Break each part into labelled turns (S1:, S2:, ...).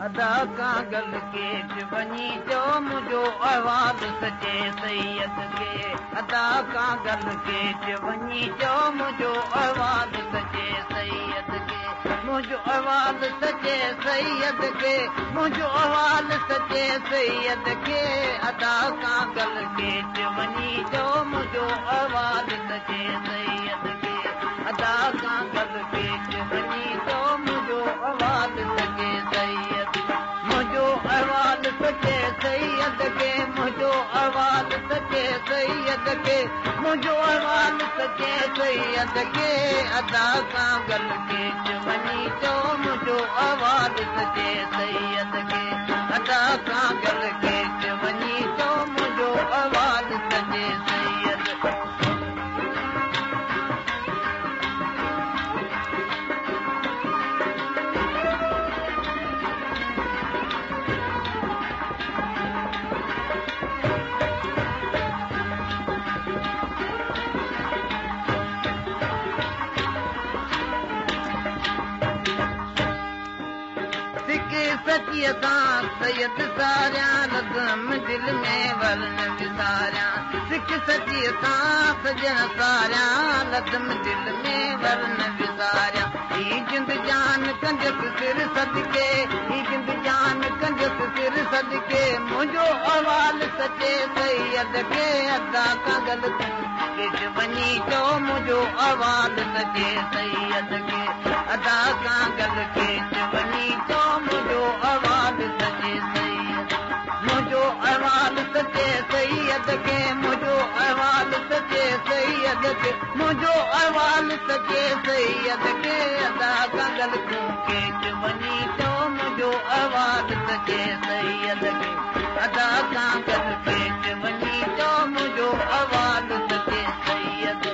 S1: ادا کان گل ڪيچ وڃي چئو منهنجو احوال سچي سيد کي. ادا کان گل ڪيچ وڃي چئو منهنجو احوال سچي سيد کي. منهنجو احوال سچي سيد کي، منهنجو احوال سچي سيد کي. ادا کان گل ڪيچ وڃي چئو منهنجو احوال سچي سيد کي. ادا کان گل ڪيچ وڃي چئو منهنجو احوال سچي سيد. منهنجو احوال سچي سيد کي، منهنجو احوال سچي سيد کي، منهنجو احوال سچي سيد کي. ادا کان گل ڪيچ وڃي چئو منهنجو احوال سچي سيد کي. ادا کان گل ڪيچ وڃي چئو منهنجو احوال سچي سيد. سڪ سچيءَ سان سيد ساريان، لڌم دل ۾ ورن وساريان. سڪ سچيءَ سان سڄڻ ساريان، لڌم دل ۾ ورن وساريان. هي جند جان ڪندس سر صدقي، هي جند جان ڪندس سر صدقي. منهنجو احوال سچي سيد کي. ادا کان گل ڪيچ وڃي چئو منهنجو احوال سچي سيد کي. ادا کان گل ڪيچ وڃي چئو منهنجو احوال سچي سيد. منهنجو احوال سچي سيد کي، منهنجو احوال سچي سيد کي، منهنجو احوال سچي سيد کي. ادا کان گل ڪيچ وڃي چئو منهنجو احوال سچي سيد کي. ادا کان گل ڪيچ وڃي چئو منهنجو احوال سچي سيد.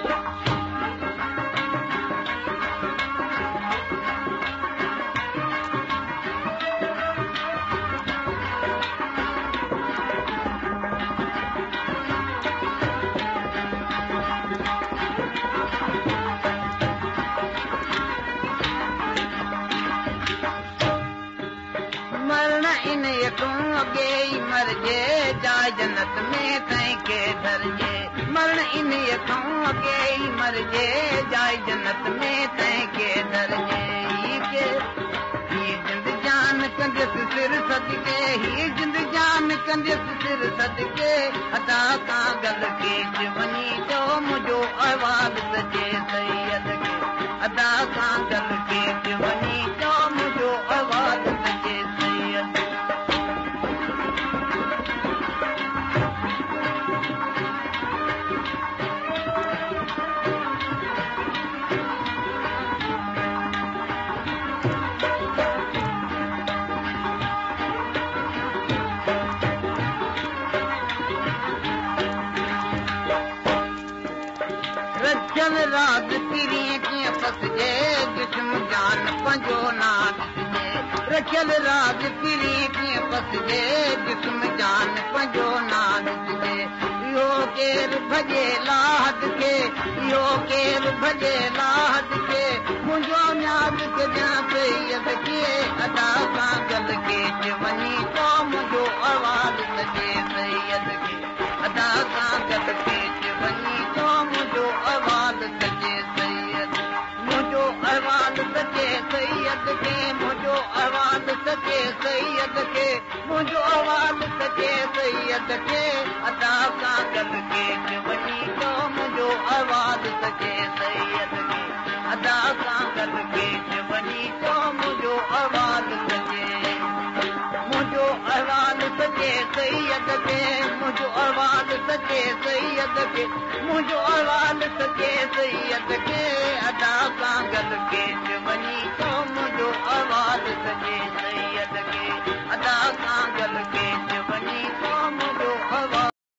S1: مرڻ ان کان اڳي ئي مرجي، جاءِ جنت ۾ تنهن کي ڌرجي. مرڻ ان کان اڳي ئي مرجي، جاءِ جنت ۾ تنهن کي ڌرجي. هي جند جان ڪندس سر صدقي، هي جند جان ڪندس سر صدقي. ادا کان گل ڪيچ وڃي چئو منهنجو احوال سچي سيد کي. ادا کان گل ڪيچ وڃي چئو منهنجو احوال سچي سيد. رکيل راز پرينءَ ڪيئن پسجي، جسم جان پنهنجو نا ڏسجي. رکيل راز پرينءَ ڪيئن پسجي، جسم جان پنهنجو نا ڏسجي. اهو ڪير ڀڄي لاهت کي، اهو ڪير ڀڄي لاهت کي. منهنجو نياز ڪجان سيد کي. ادا کان گل ڪيچ وڃي چئو منهنجو احوال سچي سيد کي. ادا کان گل ڪيچ وڃي چئو منهنجو احوال سچي سيد. منهنجو احوال سچي سيد کي، منهنجو احوال سچي سيد کي، منهنجو احوال سچي سيد کي. ادا کان گل ڪيچ وڃي چئو منهنجو احوال سچي سيد کي. ادا کان گل ڪيچ وڃي چئو منهنجو احوال سچي. منهنجو احوال سچي سيد کي، منهنجو احوال سچي سيد کي، منهنجو احوال سچي سيد کي. ادا کان گل